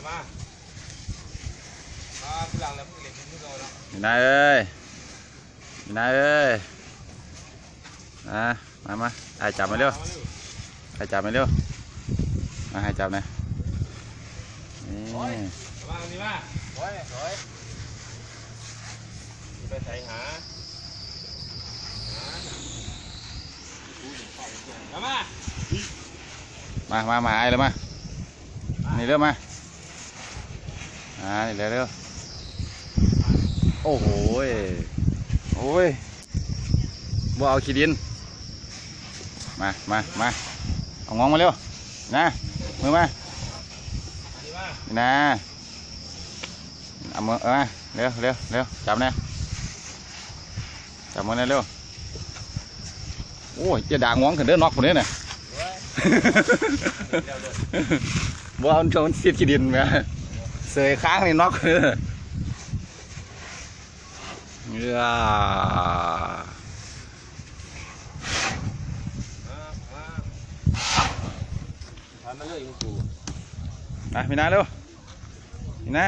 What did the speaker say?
ມາ ມາຜູ້ຫຼັງແລ້ວເຂົາເລີຍເປັນຄືເກົ່າເນາະ ມີນາເອີຍ ມີນາເອີຍ ມາ ມາ ມາ ອ້າຍຈັບມາເລັວ ອ້າຍຈັບມາເລັວ ມາ ອ້າຍຈັບແດ່ ນີ້ ມານີ້ມາ ໂອ້ຍ ໂອ້ຍ ຊິໄປໃສຫາ ມາ ມາ ມາ ອ້າຍເລີຍມາ ນີ້ເລີຍມາ ອ່າ ນີ້ເລີຍ ໂອ້ໂຫຍ ໂອ້ຍ ບໍ່ເອົາຂີ້ດິນ ມາ ມາ ມາ ເອົາງອງມາເລັວ ນະ ມືມາ ນະ ເອົາມື ເອົາມາ ເລັວ ເລັວ ເລັວ ຈັບແດ່ ຈັບມືແດ່ເລັວ ໂອ້ຍ ຢ່າດາງວງຂຶ້ນເດີ ນັອກພຸ້ນເດ້ນະ ໂອ້ຍ ບໍ່ເອົາ ມັນຊິດຂີ້ດິນແໝ ເສີຍຄ້າງນີ້ນັອກ ເອີ ມາ ມາ ມາ ມາເລີຍ ມາ ມີນາເລັວ ມີນາ